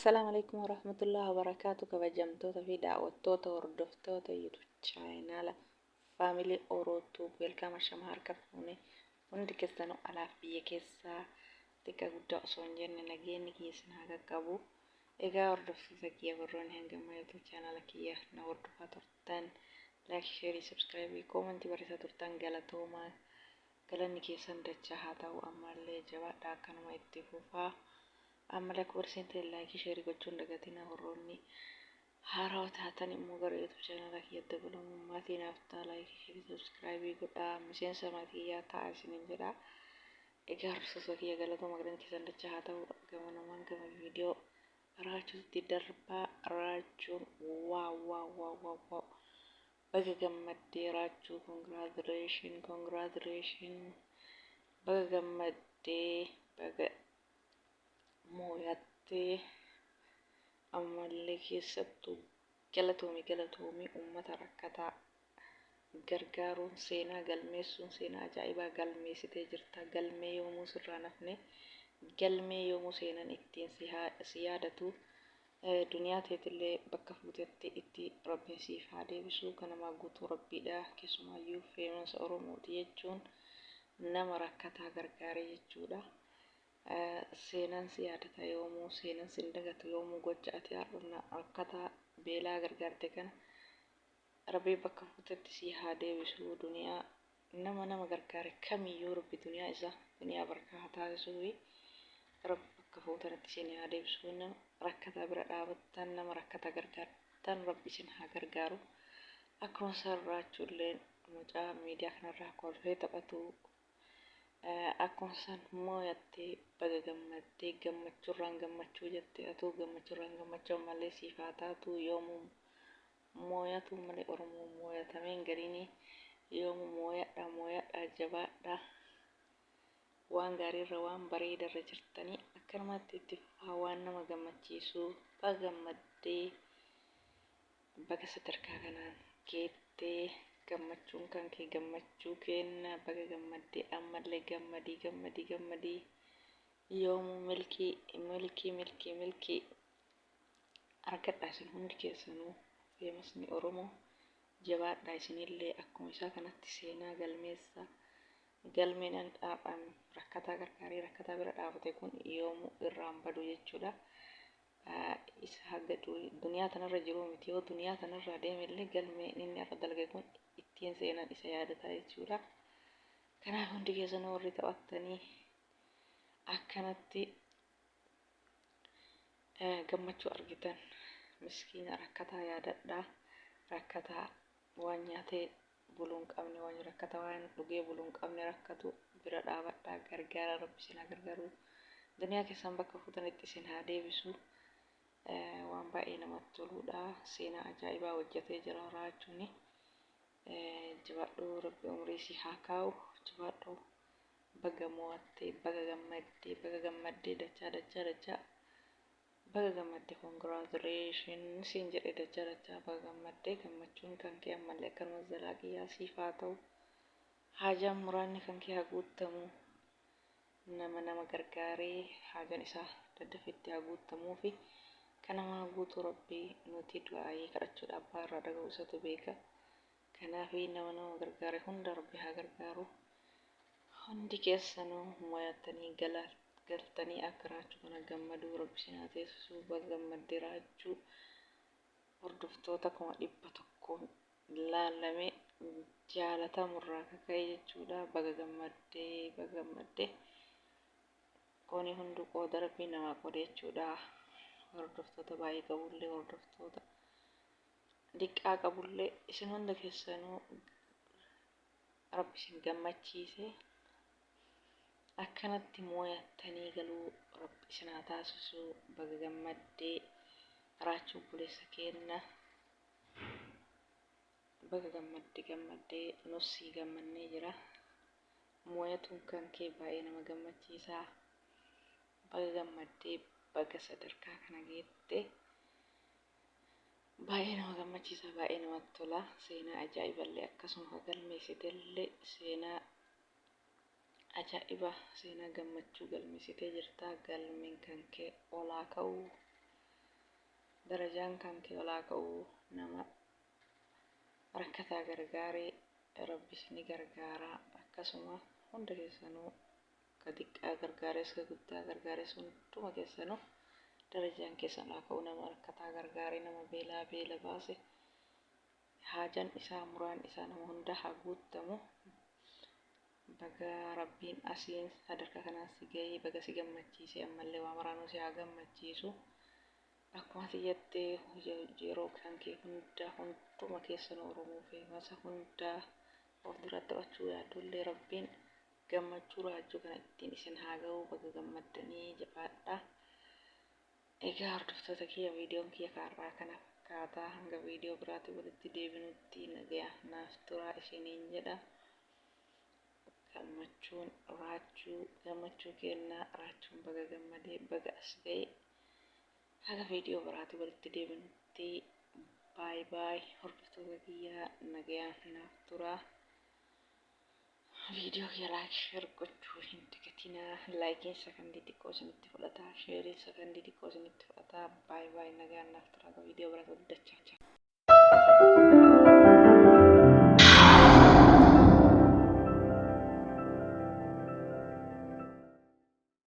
Assalaamu alaikum warahmatullahi wabarakaatu. Kabajamtoota fi daawwattoota, hordoftoota YouTube channel Family Oro Tube, welcome. Ashama, harka fuune hundi keessanuu, alaaf biyya keessaa, xiqqaa guddaa osoo hin jenne, nageenyi kiyya isin haa qaqqabu. Egaa hordoftoota kiyya, warroonni hanga ammaa YouTube channel kiyya na hordofaa turtan, like, share, subscribe, comment barreessaa turtan, galatoomaa, galanni keessan dachaa haa ta'u. Ammallee jabaadha, akkanuma itti fufaa. Ammallee akka barsiisan like, share gochuun dagatina. Warroonni haarawaa taatan immoo gara YouTube channel kiyya dabalamuun maatii naaf ta'a, like, share, subscribe godhaa, miseensa maatii kiyyaa ta'a isiniin jedha. Egaa hordoftoota kiyya, galatooma, galanni keessan dachaa haa ta'u. Gama namaan gama viidiyoo Raachuutti darbaa. Raachuun, wow, wow, wow, wow, wow! Baga gammaddee, Raachuu! Congratulation, congratulation! Baga gammaddee, baga mooyattee. Ammallee keessattuu galatoomi, galatoomi. Uummata rakkataa gargaaruun seenaa galmeessuun seenaa ajaa'ibaa galmeessitee jirta. Galmee yoomuu sirraa nafne, galmee yoomuu seenan ittiin si yaadatu. Duniyaa teetillee bakka fuutetti itti Rabbiin siif haa deebisu. Kanamaa guutuu Rabbiidha. Keessumaayyuu famous Oromooti jechuun nama rakkataa gargaaree jechuudha. Seenaan si yaadata yoomuu, seenaan sin dagatu yoomuu. Gocha ati har'a rakkataa beelaa gargaarte kana Rabbii bakka fuutetti si haa deebisu. Duniyaa nama nama gargaare kamiyyuu Rabbi duniyaa isaa duniyaa barkaa haa taasisuufi, Rabbi bakka fuutanitti isin haa deebisu. Nama rakkataa bira dhaabattan, nama rakkataa gargaartan, Rabbi isin haa gargaaru. Akkuma isaan Raachuulleen mucaa miidiyaa kanarraa kolfee taphatu akkuma isaan mooyattee, baga gammaddee, gammachuurraan gammachuu jette atuu, gammachuurraan gammachuu ammallee siif haa taatu. Yoomuu mooyatu malee Oromoo mooyatameen galiini. Yoomuu mooyadha, mooyadha, jabaadha. Waan gaariirra, waan bareedarra jirtanii, akkanumatti itti fufaa. Waan nama gammachiisu, baga gammaddee, baga sadarkaa kanaan geettee. Gammachuun kan kee gammachuu kenna. Baga gammaddee, ammallee gammadii, gammadii, gammadii. Yoomuu milkii, milkii, milkii, milkii argadhaa isin hundi keessanuu. Famousni Oromoo, jabaadhaa. Isinillee akkuma isaa kanatti seenaa galmeessa. Galmeen an rakkataa gargaarii, rakkataa bira dhaabate kun yoomuu irraan badu jechuudha. Isa haga duniyaa tanarra jiru miti, yoo duniyaa tanarraa deemellee galmeen inni irra dalage kun ittiin seenan isa yaadataa jechuudha. Kanaaf hundi keessanuu warri taphattanii akkanatti gammachuu argitan, miskiina rakkataa yaadadhaa. Rakkataa waan nyaatee buluu hin qabne, waan rakkataa waan dhugee buluu hin qabne rakkatu bira dhaabadhaa, gargaara. Rabbi isin haa gargaaru, duniyaa keessan bakka fuutanitti isin haa deebisu. Waan baay'ee namatti toludha. Seenaa ajaa'ibaa hojjetee jira Raachuuni. Jabaadhu, Rabbi umrii si haa kaa'u. Jabaadhu, baga mo'attee, baga gammaddee, baga gammaddee, dachaa dachaa dachaa baga gammadde. Congratulation siin jedhe. Dachaa dachaa baga gammaddee. Gammachuun kan kee ammallee akkanumas zalaaqiyyaa siif haa ta'u. Haajaan muraanni kan kee haa guuttamu. Nama nama gargaaree haajaan isaa daddafetti haa guuttamuu fi kanamaa guutuu Rabbii. Nuti du'aayii kadhachuudha, abbaa irraa dhaga'u isatu beeka. Kanaaf nama nama gargaare hunda Rabbi haa gargaaru. Hundi keessanuu mo'attanii galtanii akka Raachuu kana gammaduu Rabbi isin haa teessisu. Baga gammaddee, Raachuu. Hordoftoota 100,000n laallamee jaalatamurraa kaka'e jechuudha. Baga gammaddee, baga gammaddee. Kuni hunduu qooda Rabbii namaa qoode jechuudha. Hordoftoota baay'ee qabullee, hordoftoota diqqaa qabullee, isin hunda keessanuu Rabbi isin gammachiise. Akkanatti mooyattanii galuu Rabbi isin haa taasisu. Baga gammaddee, Raachuu obboleessa keenna. Baga gammadde, gammaddee, nus sii gammannee jira. Mooyatuun kan kee baay'ee nama gammachiisa. Baga gammaddee, baga sadarkaa kana geette. Baay'ee nama gammachiisa, baay'ee namatti tola. Seenaa ajaa'iballee akkasuma galmeessitellee, seenaa ajaa'iba, seenaa gammachuu galmeessitee jirta. Galmeen kan kee olaa ka'u. Darajaan kan kee olaa ka'u nama rakkataa gargaaree Rabbis ni gargaara. Akkasuma hunda keessanuu ka xiqqaa gargaares ka guddaa gargaares hunduma keessanuu darajaan keessan haa ka'u. Nama rakkataa gargaaree nama beelaa beela baase haajan isaa muraan isaa nama hunda haa guuttamu. Baga Rabbiin asiin sadarkaa kanaan si gahee, baga si gammachiise, ammallee waa maraanuu si haa gammachiisu. Akkuma ati jette yeroo kan kee hunda hunduma keessanuu Oromoo feemasa hunda of dura taphachuu yaadullee Rabbiin gammachuu raajuu kana ittiin isin haa ga'u. Baga gammaddanii, jabaadha. Egaa hordoftoota kiyya, viidiyoon kiyya kaarraa kana fakkaataa. Hanga viidiyoo biraatiin walitti deebinutti nagaya naaf turaa isiniin jedha. Gammachuun Raachuu gammachuu kennaa. Raachuun baga gammadee, baga as ga'e. Haga viidiyoo biraatiin walitti deebinutti baay baay. Hordoftoota kiyyaa, nagayaan naaf turaa. Viidiyoo kiyya like, share gochuu hin dagatinaa. Likeiin sakandii xiqqoo isinitti fudhata, shareiin sakandii xiqqoo isinitti fudhata. Baay baay, nagaan naaf turaa. Viidiyoo biraatiin walitti dachaa.